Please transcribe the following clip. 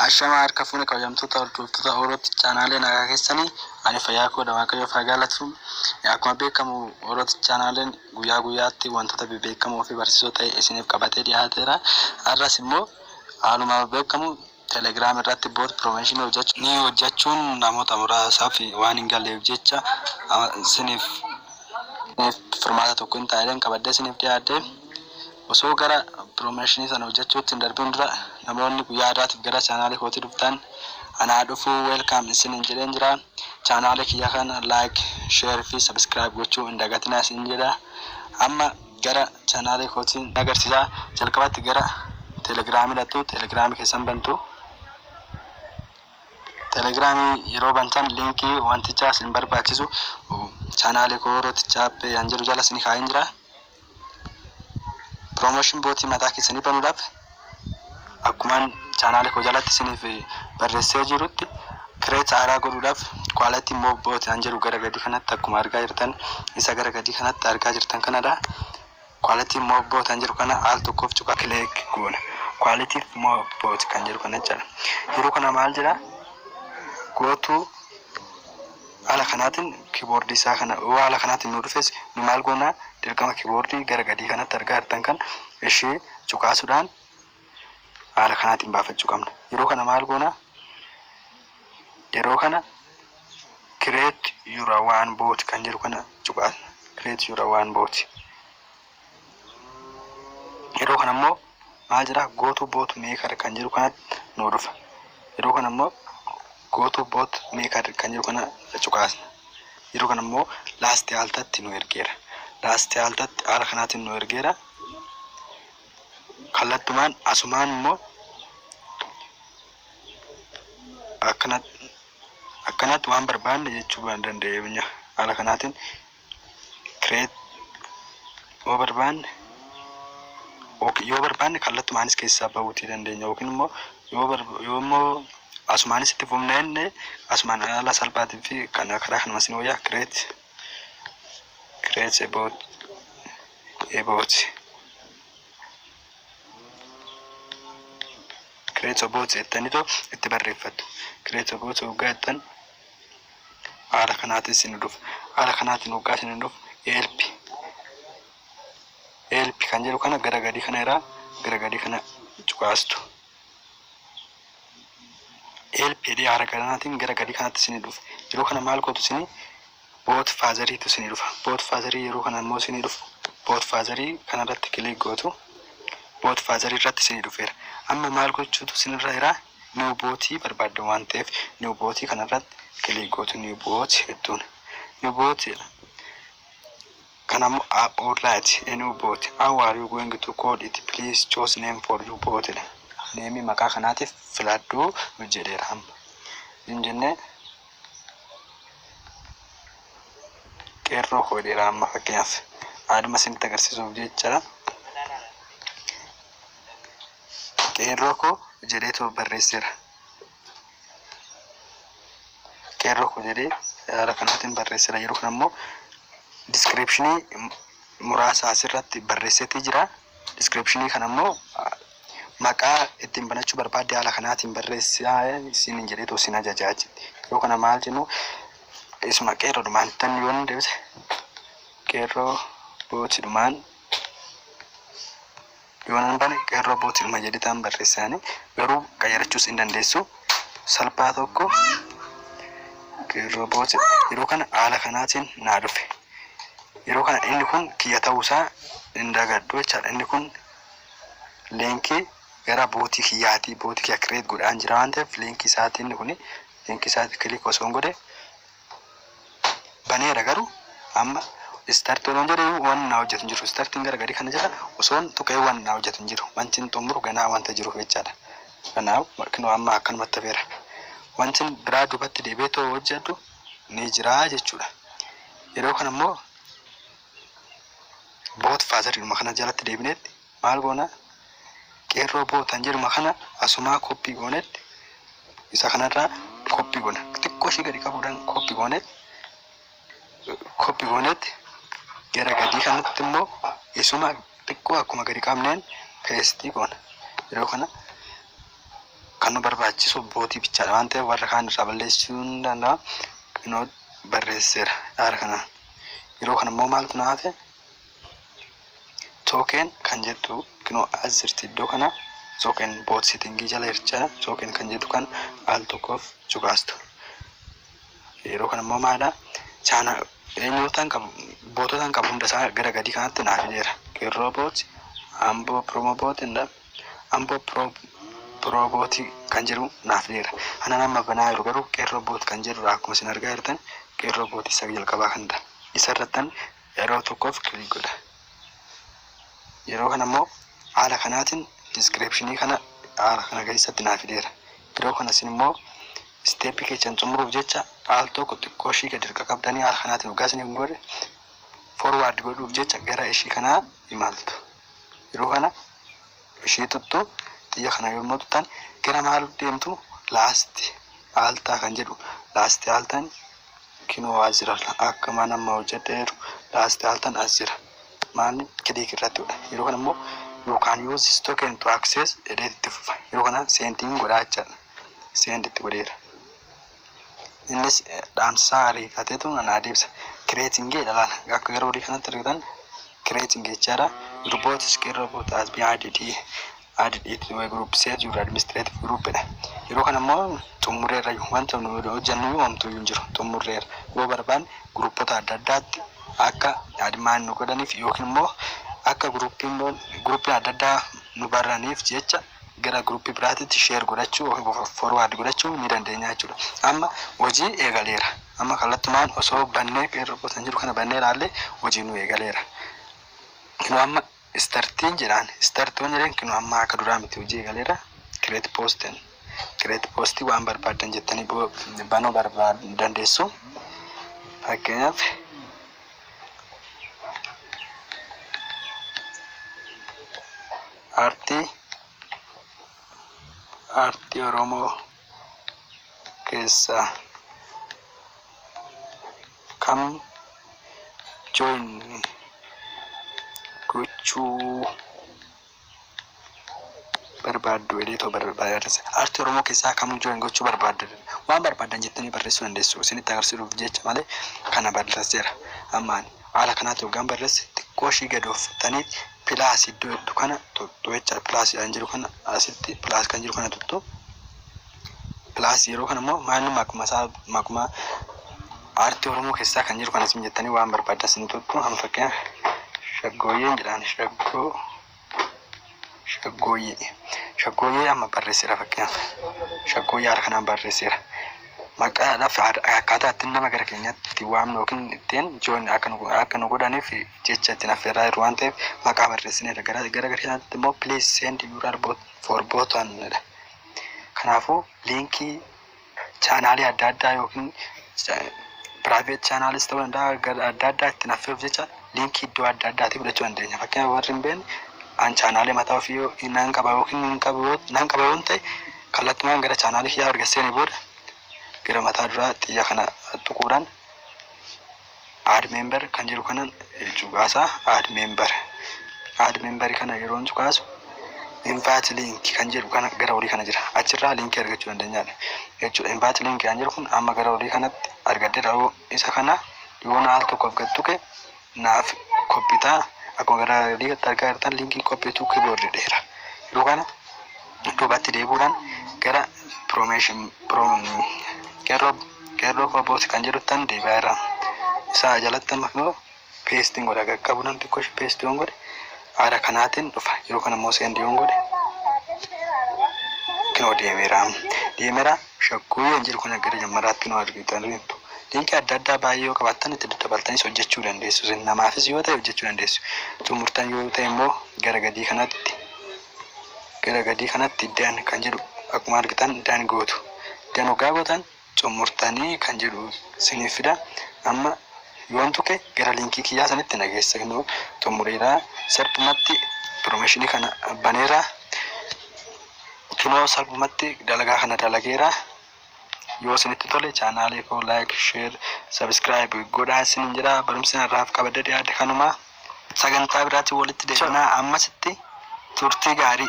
Ashamaa harka fuune kabajamtoota hordoftoota Orootti chaanaalee nagaa keessanii, ani fayyaa koodha, Waaqayyoof haa galatu. Akkuma beekamu Orootti chaanaaleen guyyaa guyyaatti wantoota bebeekamoo fi barsiisoo ta'e isiniif qabatee dhiyaateera. Har'as immoo haaluma beekamu Telegiraam irratti bot promotion ni hojjechuun namoota muraasaaf waan hin galleef jecha isiniif furmaata tokko hin taa'een qabadhee isiniif dhiyaadhe. Osoo gara promotion sana hojjechuutti hin darbin dura, namoonni guyyaa har'aatiif gara chaanaalii kootii dhuftan anaa dhufuu, welcome isiniin jedheen jira. Chaanaalii kiyya kana like, share fi subscribe gochuu hin dagatinaa isin jedha. Amma gara chaanaalii kootiin agarsiisa. Jalqabatti gara Telegiraamii dhattu, Telegiraamii keessan bantu. Telegiraamii yeroo bantan liinkii wantichaa isin barbaachisu chaanaalii koo Orootichaa yan jedhu jala isin kaa'een jira. Promotion bootii mataa keessanii banuudhaaf akkumaan chaanaalii koo jalatti isiniif barreessee jirutti, create haaraa godhuudhaaf quality immoo bot an jedhu gara gadii kanatti akkuma argaa jirtan, isa gara gadii kanatti argaa jirtan kanadha. Quality immoo bot an jedhu kana al tokkoof cuqa click goona. Quality immoo bot kan jedhu kana jechaadha. Yeroo kana maal jedha? Gootuu haala kanaatiin kiiboordii isaa kana yoo haala kanaatiin nu dhufes, nu maal goona? Dirqama kiiboordii gara gadii kanatti argaa jirtan kan ishee cuqaasuudhaan haala kanaatiin baafachuu qabna. Yeroo kana maal goona? Yeroo kana create your own bot kan jedhu kana cuqaasna. Create your own bot. Yeroo kana immoo maal jedha? Go to bot maker kan jedhu kanatti nu dhufa. Yeroo kana immoo go to bot maker kan jedhu kana cuqaasna. Yeroo kana immoo laastee altatti nu ergeera. Laastee altatti haala kanaatiin nu ergeera. Kallattumaan asumaan immoo akkanatti waan barbaanne jechuu dandeenya. Haala kanaatiin create yoo barbaanne, yoo barbaanne kallattumaanis keessaa bahuutii dandeenya, yookiin immoo yoo immoo asumaanis itti fufnee asumaan haala salphaatii fi kana karaa kanuma isin wayyaa create a bot, create a bot jettaniitoo itti barreeffattu. Create a bot hoggaa jettan haala kanaatiin isin dhufa. Haala kanaatiin hoggaa isin dhufu, help help kan jedhu kana gara gadii kana irraa gara gadii kana cuqaastu. Help jedhee haala kanaatiin gara gadii kanatti isin dhufa. Yeroo kana maal gootu? Isin BotFatheriitu isin dhufa. BotFatherii yeroo kana immoo isin dhufu, BotFatherii kanarratti click gootu. BotFatherii irratti isin dhufeera. Amma maal gochuutu isinirra jira? New botii barbaaddu waan ta'eef, new botii kanarratti click gootu. New bot jettuun. New bot jedha. Kanammoo alright, a new bot. How are you going to code it? Please choose name for your bot jedha. Nameii maqaa kanaatiif filadhuu nu jedheera amma. Hin jennee qeerroo koo jedheera amma, fakkeenyaaf haaduma isinitti agarsiisuuf jecha qeerroo koo jedheetu barreesseera. Qeerroo koo jedhee haala kanaatiin barreesseera. Yeroo kana immoo descriptionii muraasa asirratti barreesseetii jira. Descriptionii kana immoo maqaa ittiin banachuu barbaadde haala kanaatiin barreessaa isin jedheetu isin ajajaa jechuudha. Yeroo kana maal jennu? Isuma qeerroodhumaan tan yoon deebise, qeerroo bootidhumaan yoo nan bane, qeerroo bootidhuma jedhee ta'an barreessaani, garuu qayyarachuus hin dandeessu. Salphaa tokko qeerroo booti. Yeroo kana haala kanaatiin naa dhufe. Yeroo kana inni kun kiyya ta'uusaa hin dagadhu jechaadha. Inni kun liinkii gara bootii kiyyaatii, bootii kiyya create godhaan jira waan ta'eef, liinkii isaatii inni kun liinkii isaatii click osoo hin godhe baneera. Garuu amma start osoon jedhee waan naa hojjetu hin jiru. Startiin gara gadii kana jira, osoon tuqee waan naa hojjetu hin jiru. Wanti hin xumuru ganaa wanta jiruuf jechaadha. Kanaaf kunoo amma akkanumatti hafeera. Wanti biraa duubatti deebi'ee too hojjedhu ni jira jechuudha. Yeroo kana immoo BotFatheriidhuma kana jalatti deebineetti maal goona? Qeerroo bootan jedhuma kana asumaa copy goonetti, isa kanarraa copy goona. Xiqqoo ishee gadi qabuudhaan copy goonetti gara gadii kanatti immoo isuma xiqqoo akkuma gadi qabneen paste goona. Yeroo kana Kan nu barbaachisu bootii bichaadha waan ta'eef warra kaan irraa balleessuu ni danda'a. Kinoo barreesseera haala kanaan. Yeroo kana immoo maaltu na hafe? Token kan jettu kinoo as jirti iddoo kana, token bot settingii jala jircha. Token kan jettu kan al tokkoof cugaastu. Yeroo kana immoo maalidha? Chaana eenyuutaan qabu, boototaan qabu hunda isaa gara gadii kanatti naa fideera. Qeerroo bot, Amboo promo bot, Amboo pro botii kan jedhu naaf fideera. Anan amma banaa jiru garuu qeerroo bot kan jedhudha. Akkuma isin argaa jirtan qeerroo bot isa jalqabaa kanadha. Isa irrattan yeroo tokkoof click godha. Yeroo kana immoo haala kanaatiin descriptionii kana haala kana keessatti naa fideera. Yeroo kana isin immoo stepii keessan xumuruuf jecha al tokko xiqqoo ishii gadi hirka qabdanii haala kanaatiin waggaa isin hin godhe forward godhuuf jecha gara ishii kanaa imaltu. Yeroo kana ishii tuttu, xiyya kana yommuu tuttan gara maal deemtu? Last altaa kan jedhu, last altaan kinoo as jira. Akka mana amma hojjedheeru last altaan as jira. Maal click irratti godha. Yeroo kana immoo "You can use this token to access" jedhee itti fufa. Yeroo kana sendiin godhaa jechaadha. Send itti godheera. Innis dhaamsaa ariifateetu naa deebisa. Creating jedha laala. Akka gara olii kanatti argitan creating jechaadha. "Your bot is qeerroo bot has been added to a group. Set your administrative group" dha. Yeroo kana immoo xumurreerra, wanta nu hojjennu homtuu hin jiru, xumurreerra. Yoo barbaanne groupota adda addaatti akka admin nu godhaniif yookiin immoo akka groupiin adda addaa nu baraniif jecha gara groupii biraatitti share godhachuu yookiin forward godhachuu ni dandeenya jechuudha. Amma hojii eegaleera. Amma kallattumaan osoo bannee qeerroo bot jiru kana bannee ilaalle hojii nu eegaleera. Kinoo amma startiin jedhaan, startiin jedheen kinoo amma akka duraa miti, hojii eegaleera. Create postiin, create postii waan barbaadan jettanii banuu dandeessu. Fakkeenyaaf, aartii Oromoo keessaa kam join gochuu barbaaddu jedhee barreessa. Aartii Oromoo keessaa kam join gochuu barbaaddu, waan barbaadan jettanii barreessuu dandeessu. Isinitti agarsiisuuf jecha malee kana barreesseera. Ammaan haala kanaatti hoggaan barreesse xiqqoo ishii gadi ooffatanii plus iddoo hedduu kana tuttu jecha. Plusiidhaan jiru kana, asitti plus kan jiru kana tuttu. Plus yeroo kana immoo maalni maquma isaa, maquma aartii Oromoo keessaa kan jiru kana isin jettanii waan barbaadan isin tuttu. Amma fakkeenyaaf shaggooyyeen jedhaan, shaggooyyee, shaggooyyee amma barreesseera. Fakkeenyaaf shaggooyyee haala kanaan barreesseera. Maqaadhaaf akkaataa ittiin nama gara keenyaatti ittiin waamnu yookiin ittiin join akka nu godhaniif jecha ittiin affeerraa jiru waan ta'eef maqaa barreessineera. Gara keenyaatti immoo "Please send your bot for button" dha. Kanaafuu linkii channelii adda addaa yookiin private channelis ta'uu danda'a, adda addaa ittiin affeeruuf jecha linkii iddoo adda addaatii fudhachuu dandeenya. Fakkeenyaaf warri hin beekne an channelii mataa ofii nan qaba yookiin hin qabu, nan qaba yoo ta'e, kallattumaan gara channelii kiyyaa erga seenee booda gara mataa duraa xiyya kana tuquudhaan add member kan jiru kana cuqaasaa. Add member, add member kana yeroo cuqaasu invite link kan jedhu kana gara olii kana jira. Achirraa linkii argachuu dandeenyaadha jechuudha. Invite link kan jedhu kun amma gara olii kanatti argadheera. Isa kana yoo al tokkoof gad tuqe naaf copy ta'a. Akkuma gara oliitti argaa jirtan linkii copy to keyboard dheera. Yeroo kana duubatti deebi'uudhaan gara promotion qeerroo bot kan jedhuttan deebi'aa jira. Isaa jalatti amma immoo pastiin godha, qaqqabuudhaan xiqqoo ishee pastii yoon godhe haala kanaatiin dhufa. Yeroo kana immoo send yoon godhe kinoo deemeera. Deemeera, shaggooyyee jiru kana gara jammaraatti nu argitaniitu. Linkii adda addaa baay'ee yoo qabaattan itti daddabaltanis hojjechuu dandeessu. Isin namaafis yoo ta'e hojjechuu dandeessu. Xumurtan yoo ta'e immoo gara gadii kanatti done kan jedhu akkuma argitan done gootu. Done hoggaa gootan xumurtanii kan jedhu isiniif fida. Amma yoon tuqe gara linkii kiyyaa sanitti nageessa. Kinoo xumureera. Salphumatti promotionii kana baneera. Kinoo salphumatti dalagaa kana dalageera. Yoo isinitti tole channelii koo like, share, subscribe godhaa isinin jedha. Barumsi irraaf qabadde dhiyaate kanuma. Sagantaa biraatiin walitti deebinaa, ammasitti turtii gaarii.